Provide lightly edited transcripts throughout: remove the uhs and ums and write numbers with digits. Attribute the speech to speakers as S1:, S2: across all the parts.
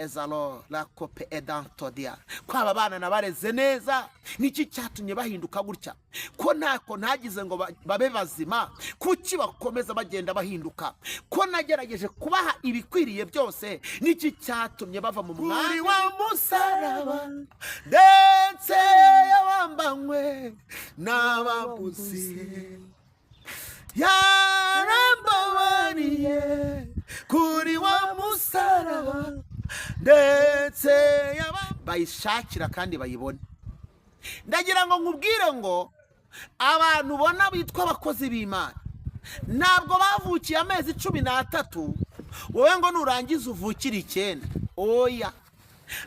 S1: Ezalo la kope edantodia, ko aba bana nabareze neza, niki cyatumye bahinduka gutya? Ko ntako ntagize ngo babe bazima, kuki bakomeza bagenda bahinduka? Ko nagerageje kubaha ibikwiriye byose, niki cyatumye bava mu mwanya wa musaraba, ndetse yabambanywe n'ababuzi? Yarambabariye kuri wa musaraba, ndetse bayishakira kandi bayibone. Ndagira ngo nkubwire ngo abantu ubona bitwa abakozi b'Imana ntabwo bavukiye amezi 13, wowe ngo nurangiza uvukire 9. Oya,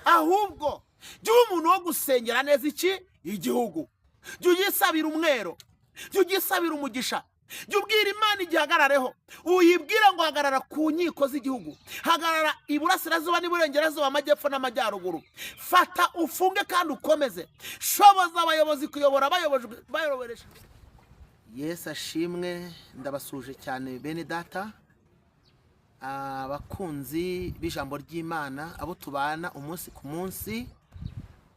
S1: ahubwo jya uba umuntu wo gusengera neza iki igihugu, jya ugisabira umwero, jya ugisabira umugisha, jya ubwira Imana igihagarareho, uyibwire ngo hagarara ku nkiko z'igihugu, hagarara iburasirazuba n'iburengerazuba, amajyepfo n'amajyaruguru, fata ufunge kandi ukomeze, shoboza abayobozi kuyobora bayoboresha. Yesu ashimwe. Ndabasuje cyane bene data, abakunzi b'ijambo ry'Imana, abo tubana umunsi ku munsi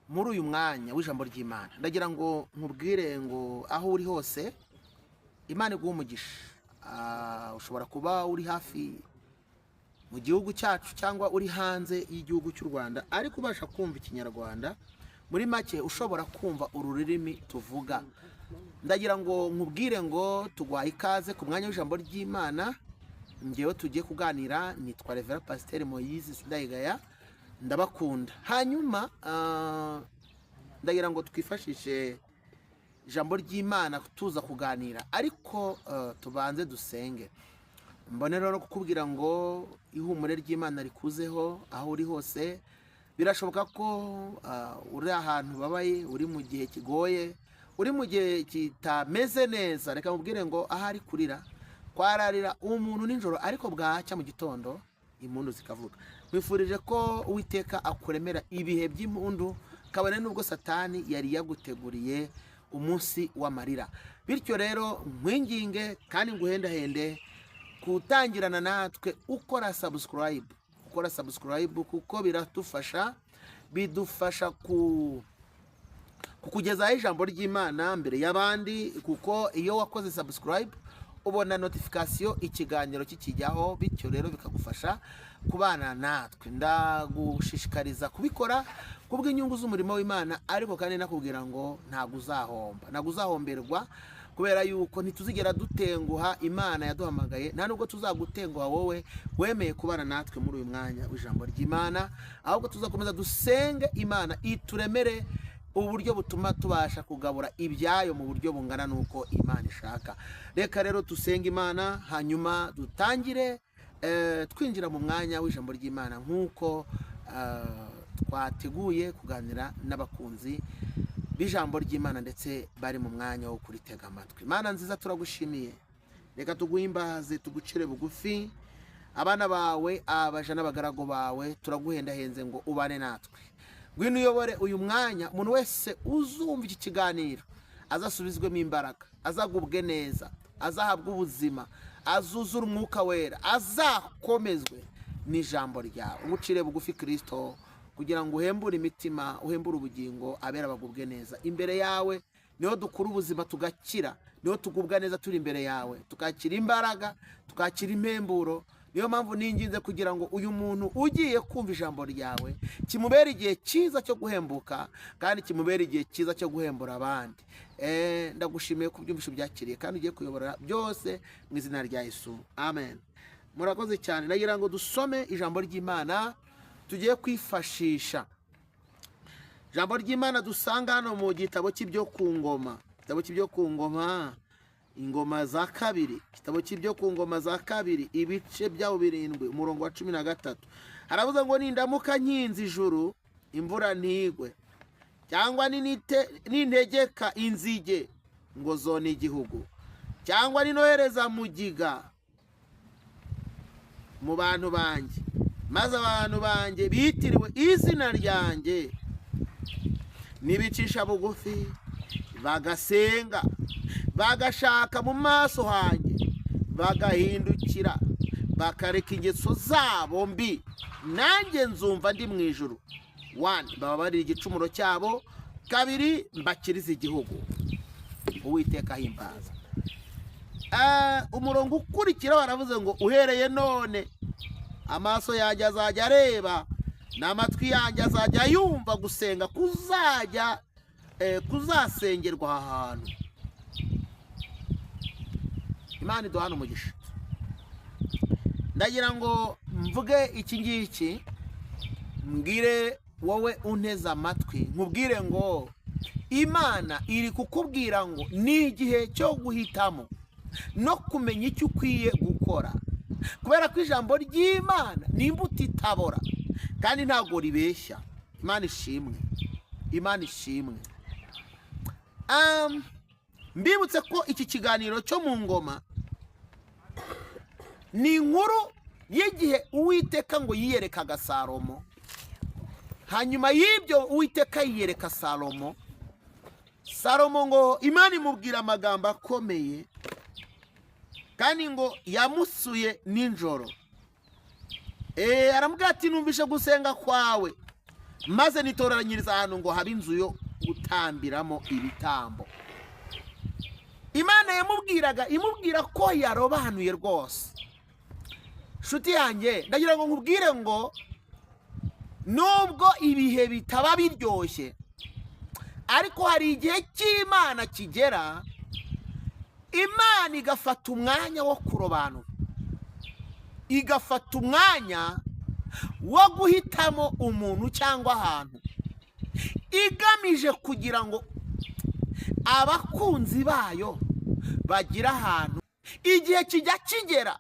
S1: muri uyu mwanya w'ijambo ry'Imana. Ndagira ngo nkubwire ngo aho uri hose Imana iguha umugisha. Ushobora kuba uri hafi mu gihugu cyacu cyangwa uri hanze y'igihugu cy'u Rwanda, ariko ubasha kumva Ikinyarwanda, muri make ushobora kumva ururimi tuvuga. Ndagira ngo nkubwire ngo tuguhaye ikaze ku mwanya w'ijambo ry'Imana. Ngewe tugiye kuganira nitwa Revera Pasiteri Moyizi Sindayigaya, ndabakunda. Hanyuma ndagira ngo twifashishe ijambo ry'Imana tuza kuganira, ariko tubanze dusenge. Mbone rero kukubwira ngo ihumure ry'Imana rikuzeho aho uri hose. Birashoboka ko uri ahantu ubabaye, uri mu gihe kigoye, uri mu gihe kitameze neza. Reka mubwire ngo ahari kurira kwararira umuntu nijoro, ariko bwacya mu gitondo impundu zikavuga. Nkwifurije ko Uwiteka akuremera ibihe by'impundu, kabone n'ubwo Satani yari yaguteguriye umunsi w'amarira. Bityo rero nkwinginge kandi nguhendahende gutangirana natwe ukora subscribe, ukora subscribe, kuko biradufasha, bidufasha ku kukugezaho ijambo ry'Imana mbere y'abandi, kuko iyo wakoze subscribe ubona notification ikiganiro kikijyaho, bityo rero bikagufasha kubana natwe. Ndagushishikariza kubikora kubw'inyungu z'umurimo w'Imana, ariko kandi nakubwira ngo ntabwo uzahomba, ntabwo uzahomberwa, kubera yuko ntituzigera dutenguha Imana yaduhamagaye, nta nubwo tuzagutenguha wowe wemeye kubana natwe muri uyu mwanya w'ijambo ry'Imana. Ahubwo tuzakomeza dusenge Imana ituremere uburyo butuma tubasha kugabura ibyayo mu buryo bungana n'uko Imana ishaka. Reka rero dusenge Imana, hanyuma dutangire twinjira mu mwanya w'ijambo ry'Imana nk'uko twateguye kuganira n'abakunzi b'ijambo ry'Imana ndetse bari mu mwanya wo kuritega amatwi. Imana nziza, turagushimiye. Reka tuguhimbaze, tugucire bugufi, abana bawe, abaja n'abagaragu bawe, turaguhendahenze ngo ubane natwe. Ngwino uyobore uyu mwanya. Umuntu wese uzumva iki kiganiro azasubizwemo imbaraga, azagubwe neza, azahabwe ubuzima, azuzure Umwuka Wera, azakomezwe n'ijambo ryawe. Ngucire bugufi Kirisito, kugira ngo uhembure imitima, uhembure ubugingo, abera bagubwe neza imbere yawe. Niho dukura ubuzima tugakira, niho tugubwa neza turi imbere yawe, tukakira imbaraga, tukakira impemburo. Niyo mpamvu ninginze kugira ngo uyu muntu ugiye kumva ijambo ryawe kimubere igihe cyiza cyo guhembuka, kandi kimubere igihe cyiza cyo guhembura abandi. Ndagushimiye ku byumvisho byakiriye kandi ugiye kuyobora byose, mu izina rya Yesu, amen. Murakoze cyane. Nagira ngo dusome ijambo ry'Imana tugiye kwifashisha, ijambo ry'Imana dusanga hano mu gitabo cy'Ibyo ku Ngoma, igitabo cy'Ibyo ku Ngoma, Ingoma za Kabiri, igitabo cy'Ibyo ku Ngoma za Kabiri, ibice byawo 7, umurongo wa 13. Haravuze ngo: "Nindamuka nkinze ijuru imvura ntigwe, cyangwa nintegeka inzige ngo zone igihugu, cyangwa ninohereza mugiga mu bantu banjye, maze abantu banjye bitiriwe izina ryanjye nibicisha bugufi bagasenga, bagashaka mu maso hanjye, bagahindukira Bakareka ingeso zabo mbi, nanjye nzumva ndi mu ijuru. One, bababarira igicumuro cyabo. Kabiri, mbakirize igihugu. Uwiteka ahimbaza. Umurongo ukurikira baravuze ngo: "Uhereye none amaso yanjye azajya areba n'amatwi yanjye azajya yumva gusenga kuzajya kuzasengerwa aha hantu." Imana iduhane umugisha. Ndagira ngo mvuge iki ngiki, mbwire wowe unteze amatwi, nkubwire ngo Imana iri kukubwira ngo ni igihe cyo guhitamo no kumenya icyo ukwiye gukora, kubera ko ijambo ry'Imana ni imbuto itabora kandi ntabwo ribeshya. Imana ishimwe, Imana ishimwe. Mbibutse ko iki kiganiro cyo mu ngoma ni inkuru y'igihe Uwiteka ngo yiyerekaga Salomo. Hanyuma y'ibyo, Uwiteka yiyereka Salomo. Salomo ngo Imana imubwira amagambo akomeye, kandi ngo yamusuye nijoro. Aramubwira ati: "Numvishe gusenga kwawe, maze nitoranyiriza ahantu ngo habe inzu yo gutambiramo ibitambo." Imana yamubwiraga imubwira ko yarobanuye rwose. Nshuti yanjye, ndagira ngo nkubwire ngo nubwo ibihe bitaba biryoshye, ariko hari igihe cy'Imana kigera, Imana igafata umwanya wo kurobanura, igafata umwanya wo guhitamo umuntu cyangwa ahantu, igamije kugira ngo abakunzi bayo bagire ahantu. Igihe kijya kigera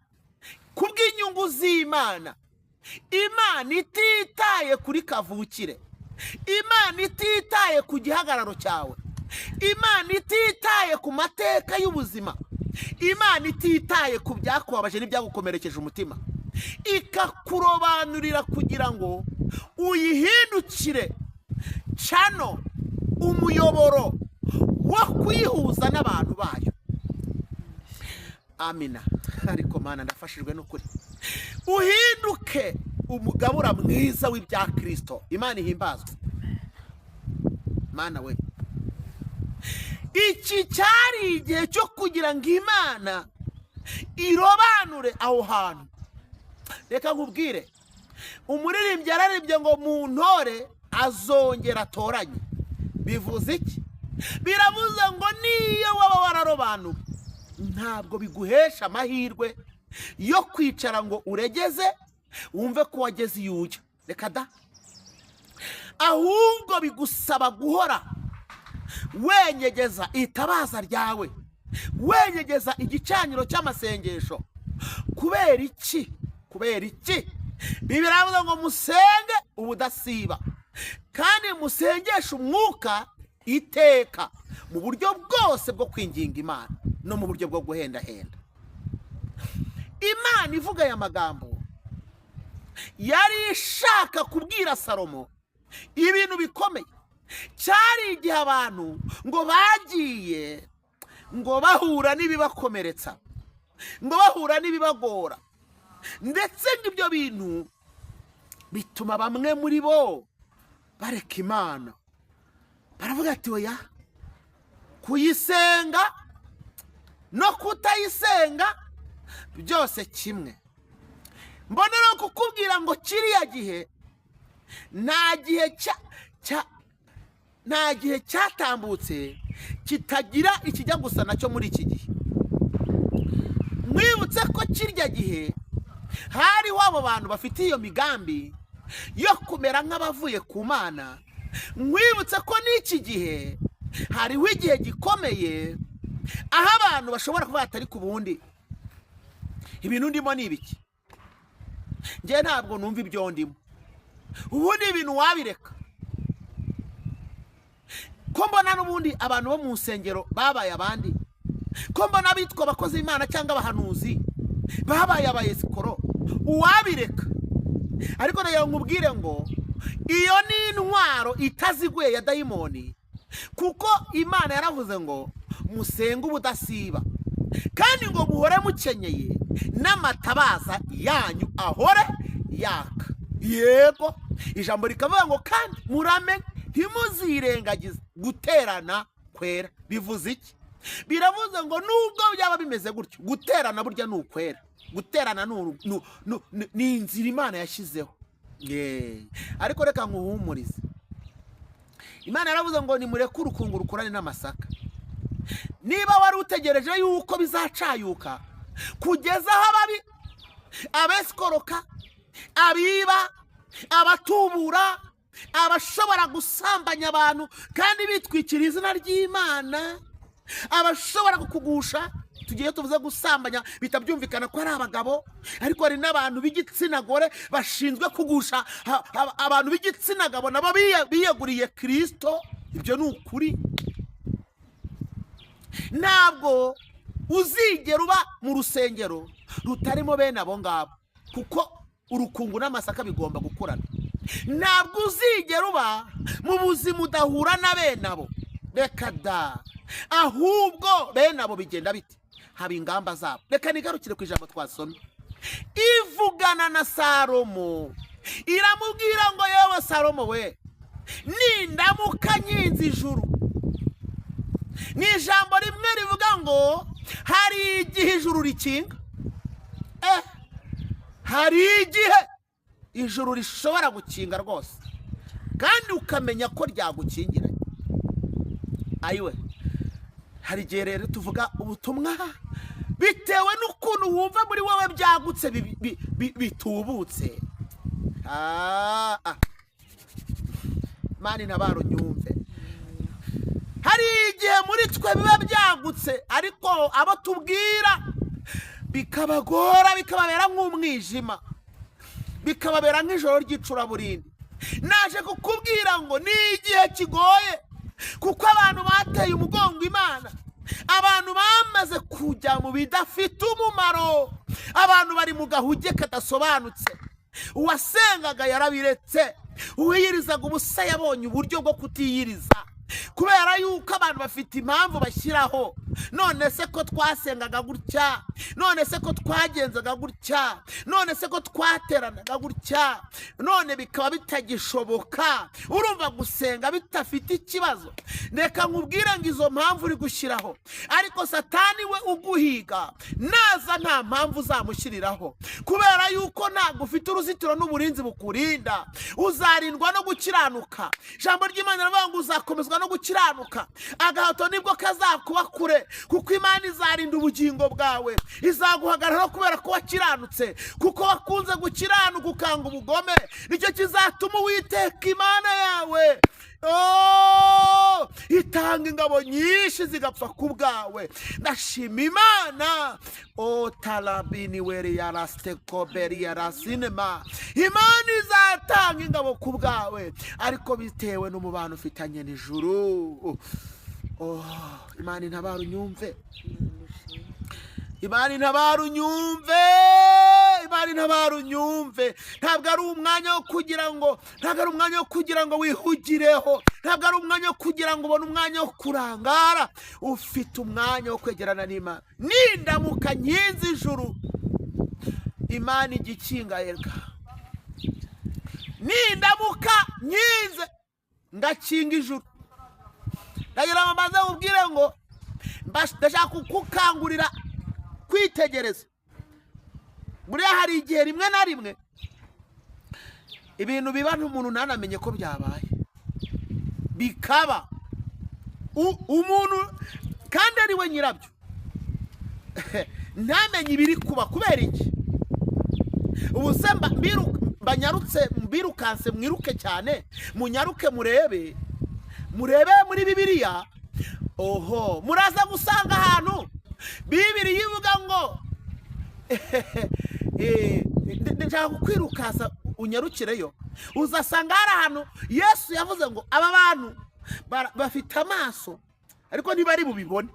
S1: ku bw'inyungu z'Imana, Imana ititaye kuri kavukire, Imana ititaye ku gihagararo cyawe, Imana ititaye ku mateka y'ubuzima, Imana ititaye ku byakubabaje n'ibyagukomerekeje umutima, ikakurobanurira kugira ngo uyihindukire channel, umuyoboro wo kuyihuza n'abantu bayo. Amina. Ariko Mana, ndafashijwe n'ukuri. Uhinduke umugabura mwiza w'ibya Kirisito. Imana ihimbazwe. Mana we, iki cyari igihe cyo kugira ngo Imana irobanure aho hantu. Reka nkubwire, umuririmbyi yararirimbye ngo: "Mu ntore azongera atoranye." Bivuze iki? Biravuze ngo niyo waba wararobanuwe, ntabwo biguhesha amahirwe yo kwicara ngo uregeze wumve ko wageze iyo ujya. Reka da! Ahubwo bigusaba guhora wenyegeza itabaza ryawe, wenyegeza igicaniro cy'amasengesho. Kubera iki? Kubera iki? Bibiliya iravuga ngo: "Musenge ubudasiba, kandi musengeshe umwuka iteka, mu buryo bwose bwo kwinginga Imana no mu buryo bwo guhendahenda." Imana ivuga aya magambo yari ishaka kubwira Salomo ibintu bikomeye. Cyari igihe abantu ngo bagiye ngo bahura n'ibibakomeretsa, ngo bahura n'ibibagora, ndetse ngo ibyo bintu bituma bamwe muri bo bareka Imana. Baravuga ati: "Oya, kuyisenga no kutayisenga byose kimwe." Mbona no kukubwira ngo kiriya gihe nta gihe cyatambutse kitagira ikijya gusa nacyo muri iki gihe. Mwibutse ko kirya gihe hariho abo bantu bafite iyo migambi yo kumera nk'abavuye ku Mana. Mwibutse ko n'iki gihe hariho igihe gikomeye aho abantu bashobora kuba batari ku bundi. Ibintu ndimo ni ibiki? Njye ntabwo numva ibyo ndimo. Ubundi ibintu wabireka, ko mbona n'ubundi abantu bo mu nsengero babaye abandi, ko mbona abitwa abakozi b'Imana cyangwa abahanuzi babaye abayesikoro, uwabireka? Ariko nagira ngo nkubwire ngo iyo ni intwaro itaziguye ya dayimoni, kuko Imana yaravuze ngo: "Musenge ubudasiba." Kandi ngo muhore mukenyeye, n'amatabaza yanyu ahore yaka. Yego, ijambo rikavuga ngo kandi muramenye, ntimuzirengagize guterana kwera. Bivuze iki? Biravuze ngo nubwo byaba bimeze gutyo, guterana burya ni ukwera. Guterana ni inzira Imana yashyizeho. Yeee. Ariko reka nkuhumurize, Imana yaravuze ngo nimureke urukungu rukurane n'amasaka. Niba wari utegereje yuko bizacayuka kugeza aho ababi, abesikoroka, abiba, abatubura, abashobora gusambanya abantu kandi bitwikira izina ry'Imana, abashobora kukugusha, tugiye tuvuze gusambanya bitabyumvikana ko ari abagabo, ariko hari n'abantu b'igitsina gore bashinzwe kugusha abantu b'igitsina gabo nabo biyeguriye Kirisito. Ibyo ni ukuri. Ntabwo uzigera uba mu rusengero rutarimo bene abo ngabo, kuko urukungu n'amasaka bigomba gukurana. Ntabwo uzigera uba mu buzima udahura na bene abo, reka da. Ahubwo bene abo bigenda bite? Haba ingamba zabo. Reka nigarukire ku ijambo twasomye. Ivugana na Salomo, iramubwira ngo yewe Salomo we, nindamuka nkinze ijuru. Ni ijambo rimwe rivuga ngo hari igihe ijuru rikinga. Hari igihe ijuru rishobora gukinga rwose, kandi ukamenya ko ryagukingira. Ayiwe, hari igihe rero tuvuga ubutumwa bitewe n'ukuntu wumva muri wowe byagutse, bitubutse. Mani ntabaro nyumve. Hari igihe muri twe biba byagutse, ariko abo tubwira bikabagora, bikababera nk'umwijima, bikababera nk'ijoro ry'icuraburindi. Naje kukubwira ngo ni igihe kigoye, kuko abantu bateye umugongo Imana, abantu bamaze kujya mu bidafite umumaro, abantu bari mu gahuge kadasobanutse. Uwasengaga yarabiretse, uwiyirizaga ubusa yabonye uburyo bwo kutiyiriza, kubera yuko abantu bafite impamvu bashyiraho. None se ko twasengaga gutya? None se ko twagenzaga gutya? None se ko twateranaga gutya, none bikaba bitagishoboka? Urumva gusenga bidafite ikibazo? Reka nkubwire ngo izo mpamvu uri gushyiraho, ariko Satani we uguhiga naza nta mpamvu uzamushyiriraho, kubera yuko ntabwo ufite uruzitiro n'uburinzi bukurinda. Uzarindwa no gukiranuka. Ijambo ry'Imana riravuga ngo uzakomezwa no gukiranuka, agahato nibwo kazakuba kure, kuko Imana izarinda ubugingo bwawe, izaguhagararaho kubera ko wakiranutse, kuko wakunze gukiranuka ukanga ubugome. Nicyo kizatuma Uwiteka Imana yawe, oh, itanga ingabo nyinshi zigapfa ku bwawe. Ndashima Imana. O tarabini weri yarasitekoberi yarasinema. Imana izatanga ingabo ku bwawe, ariko bitewe n'umubano ufitanye n'ijuru. Oh, Imana intabara unyumve, Imana intabara unyumve, Imana intabara unyumve. Ntabwo ari umwanya wo kugira ngo, ntabwo ari umwanya wo kugira ngo wihugireho, ntabwo ari umwanya wo kugira ngo ubone umwanya wo kurangara. Ufite umwanya wo kwegerana n'Imana. Nindamuka nkinze ijuru, Imana ijya ikinga erega. Nindamuka nkinze, ngakinga ijuru. Ndagira ngo mbanze nkubwire ngo ndashaka kukukangurira kwitegereza. Buriya hari igihe rimwe na rimwe ibintu biba umuntu ntanamenye ko byabaye, bikaba umuntu kandi ari we nyirabyo ntamenye ibiri kuba. Kubera iki? Ubu se mbanyarutse, mbirukanse, mwiruke cyane, munyaruke, murebe, murebe muri Bibiliya. Oho, muraza gusanga ahantu Bibiliya ivuga ngo ndashaka kukwirukansa unyarukireyo. Uzasanga hari ahantu Yesu yavuze ngo aba bantu bafite amaso ariko ntibari bubibone,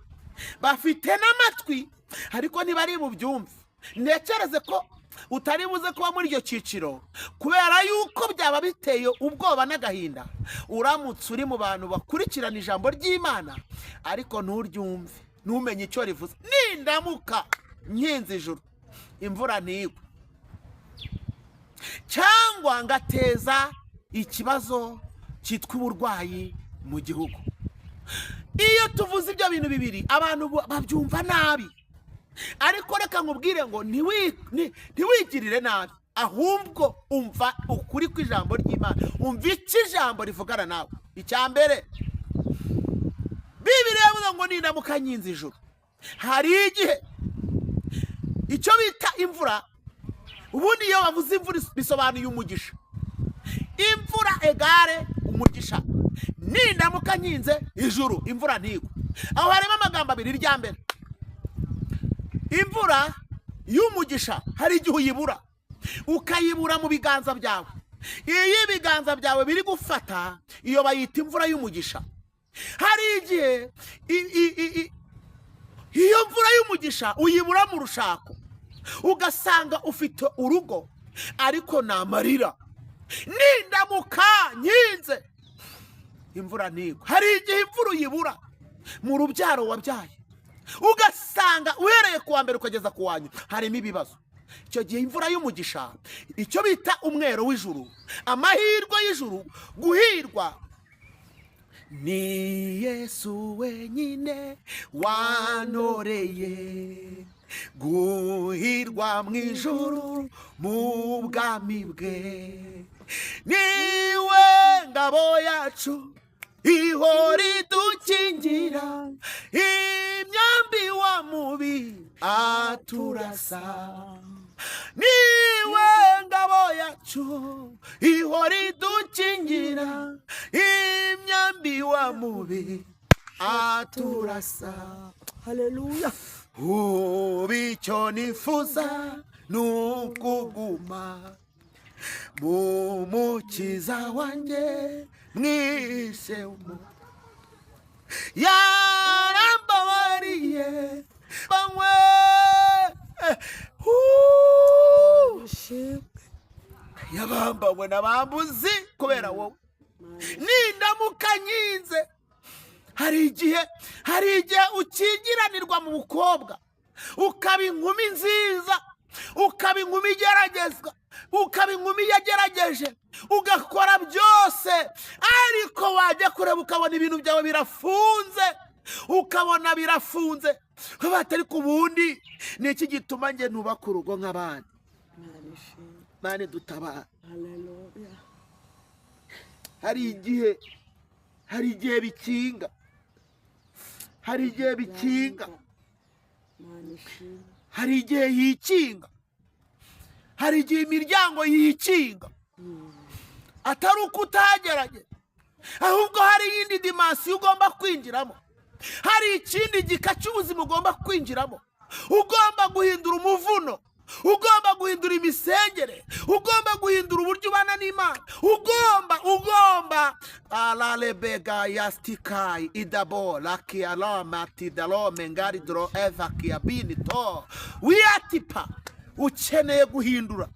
S1: bafite n'amatwi ariko ntibari bubyumve. Ntekereze ko utari buze kuba muri icyo cyiciro, kubera yuko byaba biteye ubwoba n'agahinda uramutse uri mu bantu bakurikirana ijambo ry'Imana ariko nturyumve. Ntumenye icyo rivuze. Nindamuka nkinze ijuru, imvura ntigwe, cyangwa ngateza ikibazo cyitwa uburwayi mu gihugu. Iyo tuvuze ibyo bintu bibiri, abantu babyumva nabi. Ariko reka nkubwire ngo ntiwigirire nabi, ahubwo umva ukuri kw'ijambo ry'Imana, umva icyo ijambo rivugana nawe. Icya mbere, Bibiriya yavuze ngo nindamuka nkinze ijuru. Hari igihe icyo bita imvura, ubundi iyo bavuze imvura bisobanuye umugisha. Imvura égale umugisha. Nindamuka nkinze ijuru, imvura ntigwe, aho harimo amagambo abiri. Irya mbere, imvura y'umugisha hari igihe uyibura, ukayibura mu biganza byawe. Iyo ibiganza byawe biri gufata, iyo bayita imvura y'umugisha. Hari igihe iyo mvura y'umugisha uyibura mu rushako, ugasanga ufite urugo ariko ni amarira. Nindamuka nkinze, imvura ntigwe. Hari igihe imvura uyibura mu rubyaro wabyaye, ugasanga uhereye ku wa mbere ukageza ku wa nyuma harimo ibibazo. Icyo gihe imvura y'umugisha, icyo bita umwero w'ijuru, amahirwe y'ijuru, guhirwa, ni Yesu wenyine wantoreye guhirwa mu ijuru mu bwami bwe. Niwe ngabo yacu ihora idukingira imyambi wa mubi aturasa. Niwe ngabo yacu ihora idukingira imyambi wa mubi aturasa.
S2: Haleluya.
S1: Ubu icyo nifuza ni ukuguma mu Mukiza wanjye mwishemo. Yarambabariye banywe.
S2: Ishimwe.
S1: Yabambanywe n'abambuzi kubera wowe. Nindamuka nkinze, hari igihe ukingiranirwa mu bukobwa, ukaba inkumi nziza, ukaba inkumi igeragezwa, ukaba inkumi yagerageje, ugakora byose, ariko wajya kureba ukabona ibintu byawe birafunze, ukabona birafunze. Batari ku bundi, ni iki gituma njye nubaka urugo nk'abandi?
S2: Imana ishimwe.
S1: Mane dutabara.
S2: Haleluya.
S1: Hari igihe bikinga, hari igihe bikinga.
S2: Imana ishimwe.
S1: Hari igihe yikinga, hari igihe imiryango yikinga, atari uko utagerageza, ahubwo hari iyindi dimension ugomba kwinjiramo, hari ikindi gika cy'ubuzima ugomba kwinjiramo. Ugomba guhindura umuvuno, ugomba guhindura imisengere, ugomba guhindura uburyo ubana n'Imana, ugomba ararebega yasitikayi idabo lakiyarama tidalome ngaridoro eva kiyabini to wiyatipa. Ukeneye guhindura,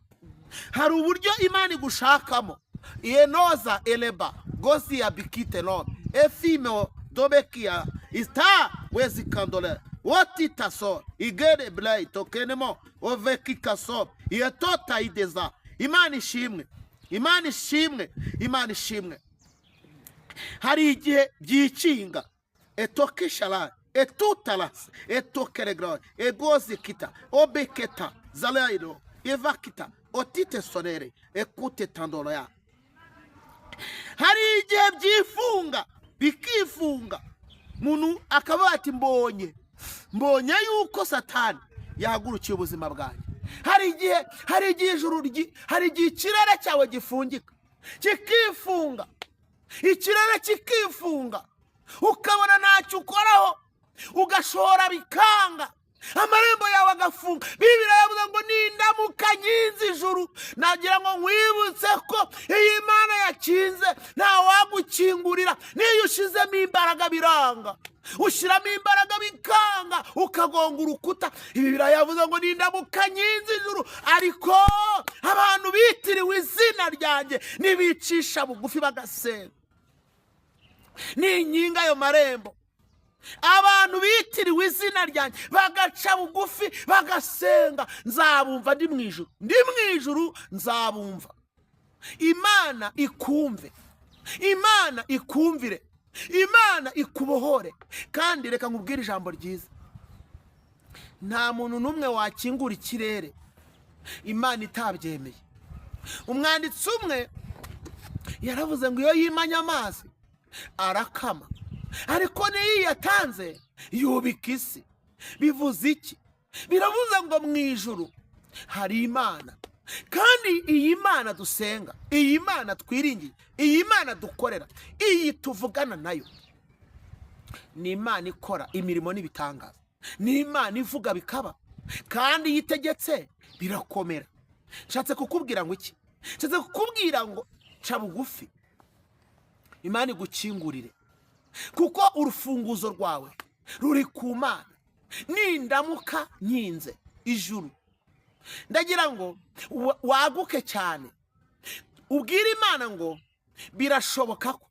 S1: hari uburyo Imana igushakamo. Yenoza eleba gozi ya bikite lo efimo dobekia ista wezikandole wotitaso igere blay tokenemo ovekikaso yetota ideza. Imana ishimwe, Imana ishimwe, Imana ishimwe. Hari igihe byikinga etokishara etutarasi etokeregra egozikita obeketa zalairo evakita otite sonere ekute tandoroya. Hari igihe byifunga, bikifunga, muntu akaba ati mbonye yuko Satani yahagurukiye ubuzima bwanjye. Hari igihe ijuru hari igihe ikirere cyawe gifungika, kikifunga, ikirere kikifunga, ukabona ntacyo ukoraho, ugashora bikanga, amarembo yawe agafunga. Bibiriya yavuze ngo nindamuka nkinze ijuru. Nagira ngo nkwibutse ko iyo Imana yakinze ntawagukingurira. N'iyo ushizemo imbaraga biranga, ushyiramo imbaraga bikanga, ukagonga urukuta. Ibi birayavuze ngo nindamuka nkinze ijuru, ariko abantu bitiriwe izina ryanjye nibicisha bugufi bagasenga, ninkinga ayo marembo. Abantu bitiriwe izina ryanjye bagaca bugufi bagasenga, nzabumva ndi mu ijuru, ndi mu ijuru nzabumva. Imana ikumve, Imana ikumvire, Imana ikubohore. Kandi reka nkubwire ijambo ryiza: nta muntu n'umwe wakingura ikirere Imana itabyemeye. Umwanditsi umwe yaravuze ngo iyo yimanye amazi arakama, ariko n'iyo yatanze yubika isi. Bivuze iki? Biravuze ngo mu ijuru hari Imana, kandi iyi Mana dusenga, iyi Mana twiringiye, iyi Mana dukorera, iyi tuvugana nayo, ni Imana ikora imirimo n'ibitangaza, ni Imana ivuga bikaba, kandi iyo itegetse birakomera. Nshatse kukubwira ngo iki? Nshatse kukubwira ngo ca bugufi, Imana igukingurire, kuko urufunguzo rwawe ruri ku Mana. Nindamuka nkinze ijuru, ndagira ngo waguke cyane, ubwire Imana ngo birashoboka ko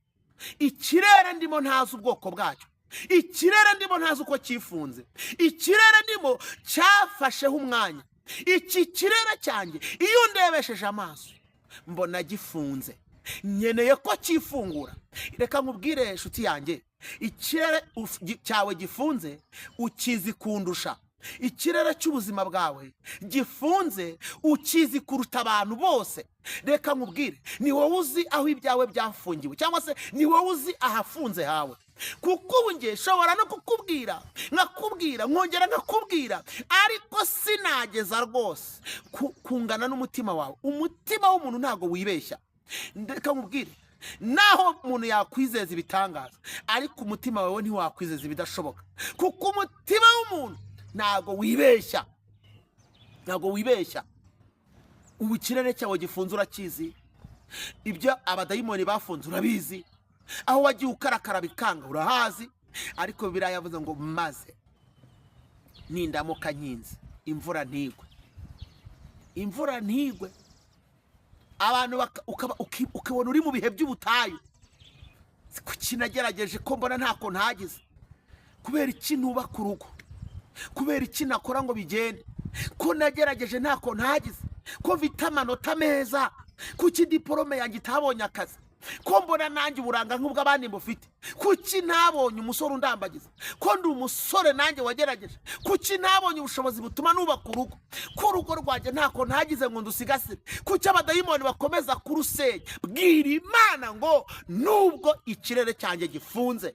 S1: ikirere ndimo ntazi ubwoko bwacyo, ikirere ndimo ntazi uko cyifunze, ikirere ndimo cyafasheho umwanya. Iki kirere cyanjye, iyo ndebesheje amaso mbona gifunze, nkeneye ko cyifungura. Reka nkubwire, inshuti yanjye, ikirere cyawe gifunze ukizi kundusha. Ikirere cy'ubuzima bwawe gifunze ukizi kuruta abantu bose. Reka nkubwire, ni wowe uzi aho ibyawe byafungiwe, cyangwa se ni wowe uzi ahafunze hawe, kuko ubu nge nshobora no kukubwira, nkakubwira, nkongera nkakubwira, ariko sinageza rwose kungana n'umutima wawe. Umutima w'umuntu ntabwo wibeshya. Reka nkubwire, naho umuntu yakwizeza ibitangaza, ariko umutima wawe ntiwakwizeza ibidashoboka, kuko umutima w'umuntu ntabwo wibeshya, ntabwo wibeshya. Ubu ikirere cyawe gifunze urakizi, ibyo abadayimoni bafunze urabizi, aho wagiye ukarakara bikanga urahazi. Ariko biriya yavuze ngo maze nindamuka nkinze, imvura ntigwe, imvura ntigwe, abantu ukabona uri mu bihe by'ubutayu. Kuki nagerageje ko mbona ntako ntagize? Kubera iki ntubaka urugo? Kubera iki nakora ngo bigende? Ko nagerageje ntako ntagize, ko mfite amanota meza, kuki diporome yanjye itabonye akazi? Ko mbona nanjye uburanga nk'ubw'abandi mbufite, kuki ntabonye umusore undambagiza? Ko ndi umusore nanjye wagerageje, kuki ntabonye ubushobozi butuma nubaka urugo? Ko urugo rwanjye ntako ntagize ngo ndusigasire, kuki abadayimoni bakomeza kurusenya? Bwira Imana ngo nubwo ikirere cyanjye gifunze,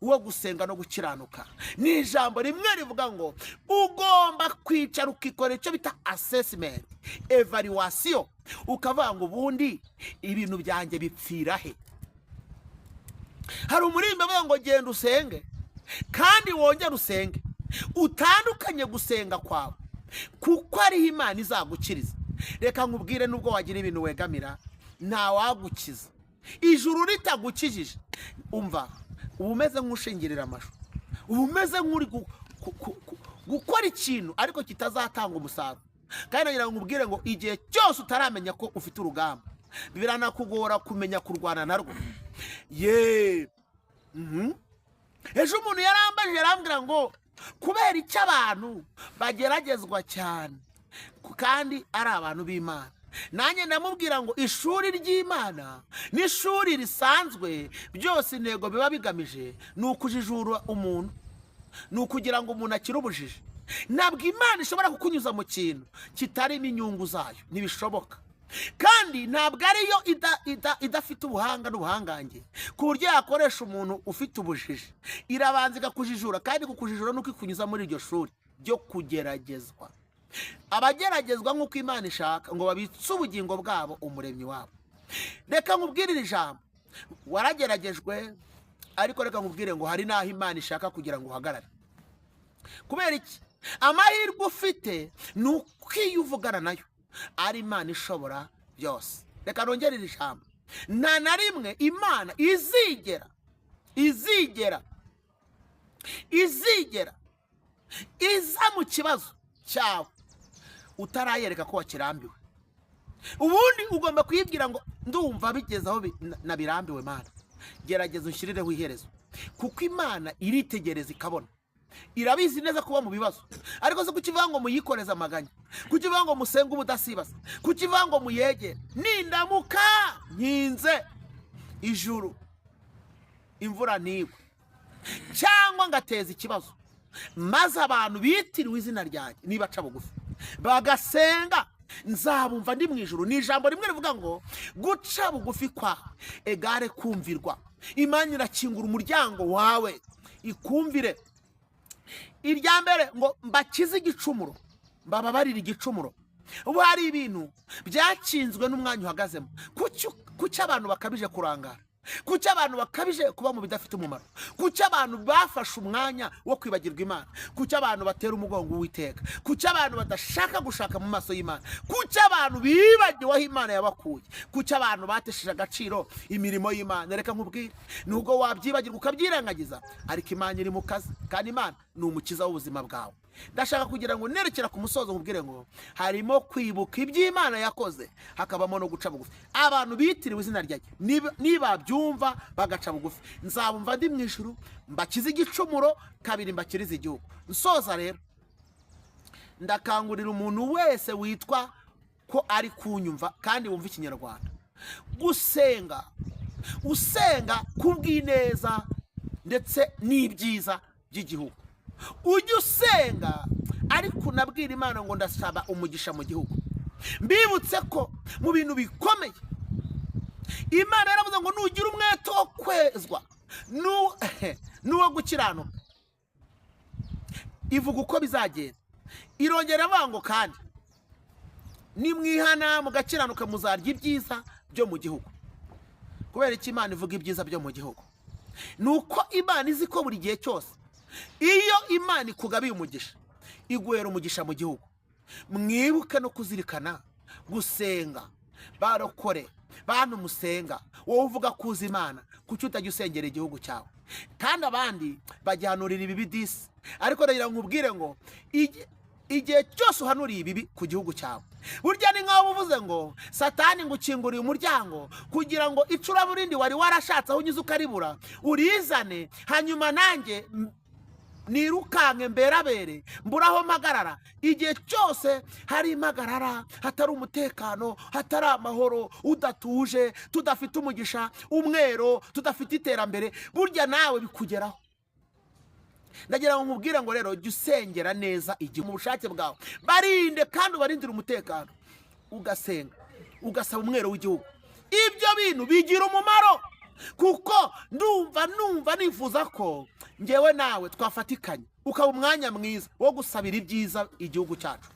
S1: wo gusenga no gukiranuka ni ijambo rimwe rivuga ngo ugomba kwicara ukikorera icyo bita assessment, evaluation, ukavuga ngo ubundi ibintu byanjye bipfira he? Hari umurimbo avuga ngo genda usenge kandi wongere usenge, utandukanye gusenga kwawe, kuko ariho Imana izagukiriza. Reka nkubwire, nubwo wagira ibintu wegamira, ntawagukiza ijuru ritagukijije. Umva, uba umeze nk'ushingirira amashu, uba umeze nk'uri gukora ikintu ariko kitazatanga umusaruro. Kandi nagira ngo nkubwire ngo igihe cyose utaramenya ko ufite urugamba, biranakugora kumenya kurwana narwo. Ye. Ejo umuntu yarambajije, arambwira ngo kubera icyo abantu bageragezwa cyane kandi ari abantu b'Imana? Nanjye ndamubwira ngo ishuri ry'Imana n'ishuri risanzwe byose, intego biba bigamije ni ukujijura umuntu, ni ukugira ngo umuntu akire ubujiji. Ntabwo Imana ishobora kukunyuza mu kintu kitarimo inyungu zayo, ntibishoboka. Kandi ntabwo ariyo idafite ubuhanga n'ubuhangange ku buryo yakoresha umuntu ufite ubujiji. Irabanza ikakujijura, kandi kukujijura nuko ikunyuza muri iryo shuri ryo kugeragezwa. Abageragezwa nk'uko Imana ishaka ngo babitse ubugingo bwabo Umuremyi wabo. Reka nkubwire iri jambo: warageragejwe, ariko reka nkubwire ngo hari n'aho Imana ishaka kugira ngo uhagarare. Kubera iki? Amahirwe ufite ni uko iyo uvugana nayo ari Imana ishobora byose. Reka nongere iri jambo: nta na rimwe Imana izigera iza mu kibazo cyawe utarayereka ko wakirambiwe. Ubundi ugomba kuyibwira ngo ndumva bigeze aho nabirambiwe, Mana, gerageza unshyirireho iherezo. Kuko Imana iritegereza ikabona, irabizi neza kuba mu bibazo. Ariko se kuki ivuga ngo muyikoreze amaganya? Kuki ivuga ngo musenge ubudasibaza? Kuki ivuga ngo muyegere? Nindamuka nkinze ijuru imvura ntigwe, cyangwa ngateza ikibazo, maze abantu bitiriwe izina ryanjye nibaca bugufi bagasenga, nzabumva ndi mu ijuru. Ni ijambo rimwe rivuga ngo guca bugufi kwawe égale kumvirwa. Imana irakingura umuryango wawe ikumvire. Irya mbere ngo mbakize igicumuro, mbababarire igicumuro. Ubu hari ibintu byakinzwe n'umwanya uhagazemo. Kuki abantu bakabije kurangara? Kuki abantu bakabije kuba mu bidafite umumaro? Kuki abantu bafashe umwanya wo kwibagirwa Imana? Kuki abantu batera umugongo Uwiteka? Kuki abantu badashaka gushaka mu maso y'Imana? Kuki abantu bibagiwe aho Imana yabakuye? Kuki abantu batesheje agaciro imirimo y'Imana? Reka nkubwire, nubwo wabyibagirwa ukabyirengagiza, ariko Imana iri mu kazi, kandi Imana ni umukiza w'ubuzima bwawe. Ndashaka kugira ngo nerekera ku musozo nkubwire ngo harimo kwibuka iby'Imana yakoze, hakabamo no guca bugufi. Abantu bitiriwe izina ryanjye nibabyumva bagaca bugufi, nzabumva ndi mu ijuru, mbakize igicumuro, kabiri mbakirize igihugu. Nsoza rero, ndakangurira umuntu wese witwa ko ari kunyumva kandi wumva Ikinyarwanda gusenga, usenga kubw'ineza ndetse n'ibyiza by'igihugu. Ujye usenga ariko unabwira Imana ngo ndasaba umugisha mu gihugu. Mbibutse ko mu bintu bikomeye Imana yaravuze ngo nugira umwete wo kwezwa n'uwo gukiranuka, ivuga uko bizagenda. Irongera avuga ngo kandi nimwihana mugakiranuka muzarya ibyiza byo mu gihugu. Kubera iki Imana ivuga ibyiza byo mu gihugu? Ni uko Imana izi ko buri gihe cyose iyo Imana ikugabiye umugisha, iguhera umugisha mu gihugu. Mwibuke no kuzirikana gusenga. Barokore, bantu musenga, wowe uvuga kuza Imana, kuki utajya usengera igihugu cyawe? Kandi abandi bagihanurira ibibi disi. Ariko ndagira ngo nkubwire ngo igihe cyose uhanuriye ibibi ku gihugu cyawe, burya ni nkaho uvuze ngo Satani ngo ukinguriye umuryango kugira ngo icuraburindi wari warashatse aho unyuze ukaribura urizane, hanyuma nanjye nirukanke mberabere mbura aho mpagarara. Igihe cyose hari impagarara, hatari umutekano, hatari amahoro, udatuje, tudafite umugisha, umwero, tudafite iterambere, burya nawe bikugeraho. Ndagira ngo nkubwire ngo rero jya usengera neza igihe mu bushake bwawe, barinde kandi ubarindire umutekano, ugasenga ugasaba umwero w'igihugu. Ibyo bintu bigira umumaro, kuko ndumva numva nifuza ko ngewe nawe twafatikanye, ukaba umwanya mwiza wo gusabira ibyiza igihugu cyacu.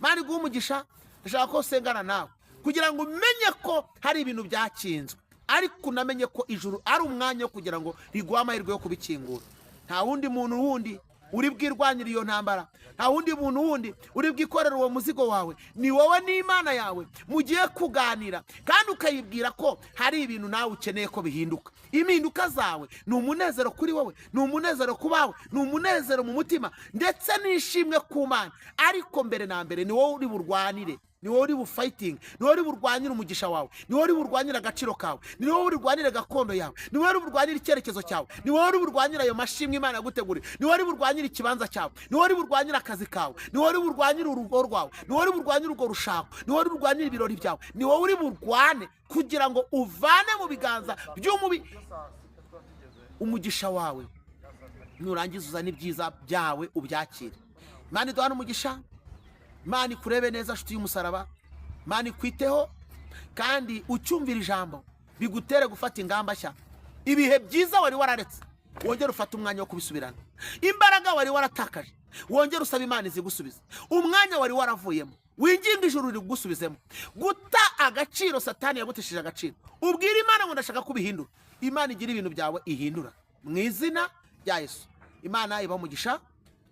S1: Mani guha umugisha. Ndashaka ko usengana nawe kugira ngo umenye ko hari ibintu byakinzwe, ariko unamenye ko ijuru ari umwanya wo kugira ngo riguhe amahirwe yo kubikingura. Nta wundi muntu wundi uri bwirwanire iyo ntambara, nta wundi muntu wundi uri bwikorere uwo muzigo wawe. Ni wowe n'Imana yawe mugiye kuganira, kandi ukayibwira ko hari ibintu nawe ukeneye ko bihinduka. Impinduka zawe ni umunezero kuri wowe, ni umunezero ku bawe, ni umunezero mu mutima, ndetse n'ishimwe ku Mana. Ariko mbere na mbere ni wowe uri burwanire, ni wowe uri bufightinge, ni wowe uri burwanire umugisha wawe, ni wowe uri burwanire agaciro kawe, ni wowe uri burwanire gakondo yawe, ni wowe uri burwanire icyerekezo cyawe, ni wowe uri burwanire ayo mashimwe Imana yaguteguriye, ni wowe uri burwanire ikibanza cyawe, ni wowe uri burwanire akazi kawe, ni wowe uri burwanire urugo rwawe, ni wowe uri burwanire urwo rushako, ni wowe uri burwanire ibirori byawe, ni wowe uri burwane kugira ngo uvane mu biganza by'umubi umugisha wawe. Nurangiza uzane ibyiza byawe ubyakire. Imana iduhane umugisha. Imana ikurebe neza, nshuti y'umusaraba. Imana ikwiteho, kandi ucyumvira ijambo bigutere gufata ingamba nshya. Ibihe byiza wari wararetse, wongere ufate umwanya wo kubisubirana. Imbaraga wari waratakaje, wongere usaba Imana izigusubiza. Umwanya wari waravuyemo, winginga ijuru rigusubizemo. Guta agaciro, Satani yagutesheje agaciro, ubwira Imana ngo ndashaka kubihindura. Imana igira ibintu byawe ihindura mu izina rya Yesu. Imana iba umugisha.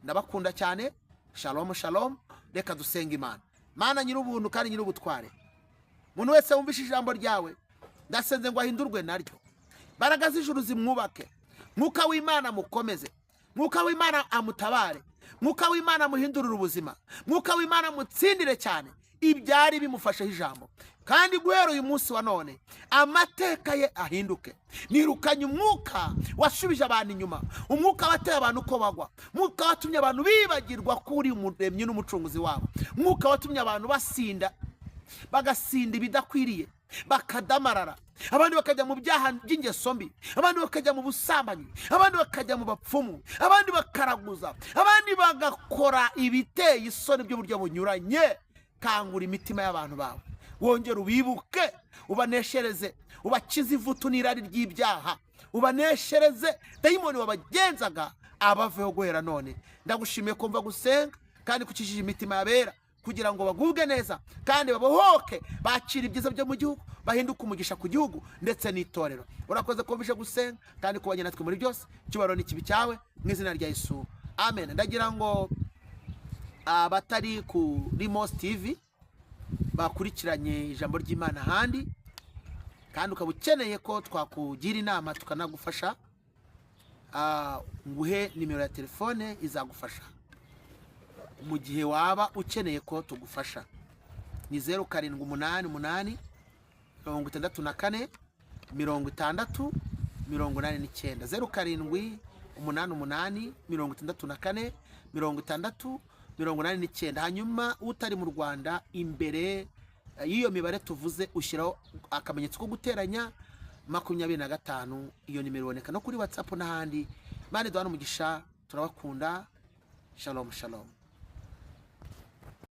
S1: Ndabakunda cyane. Shalom, shalom. Reka dusenga Imana. Mana nyir'ubuntu kandi nyir'ubutware, umuntu wese wumvishe ijambo ryawe, ndasenze ngo ahindurwe naryo. Imbaraga z'ijuru zimwubake, Mwuka w'Imana mukomeze, Mwuka w'Imana amutabare, Mwuka w'Imana amuhindurire ubuzima, Mwuka w'Imana amutsindire cyane. Ibyari bimufasheho ijambo, kandi guhera uyu munsi wa none amateka ye ahinduke. Nirukanye umwuka wasubije abantu inyuma, umwuka wateye abantu uko bagwa, umwuka watumye abantu bibagirwa ko uri umuremyi n'umucunguzi wabo, umwuka watumye abantu basinda, bagasinda ibidakwiriye, bakadamarara, abandi bakajya mu byaha by'ingeso mbi, abandi bakajya mu busambanyi, abandi bakajya mu bapfumu, abandi bakaraguza, abandi bagakora ibiteye isoni by'uburyo bunyuranye. Kangura imitima y'abantu bawe, wongere ubibuke, ubaneshereze, ubakize ivutu n'irari ry'ibyaha, ubaneshereze dayimoni wabagenzaga abaveho guhera none. Ndagushimiye kumva gusenga kandi kukijije imitima yabera kugira ngo bagubwe neza kandi babohoke, bakire ibyiza byo mu gihugu, bahinduke umugisha ku gihugu ndetse n'itorero. Urakoze kumvishe gusenga kandi kubanye natwe muri byose. Icyubahiro n'ikibi cyawe, mu izina rya Yesu, amen. Ndagira ngo abatari kuri Mos TV bakurikiranye ijambo ry'Imana ahandi, kandi ukaba ukeneye ko twakugira inama tukanagufasha, nguhe nimero ya telefone izagufasha mu gihe waba ukeneye ko tugufasha. Ni 0788 64 60 89, 0788 64 60 89. Hanyuma utari mu Rwanda, imbere y'iyo mibare tuvuze ushyiraho akamenyetso ko guteranya 25. Iyo nimero iboneka no kuri WhatsApp n'ahandi. Imana iduhane umugisha, turabakunda. Shalom, shalom.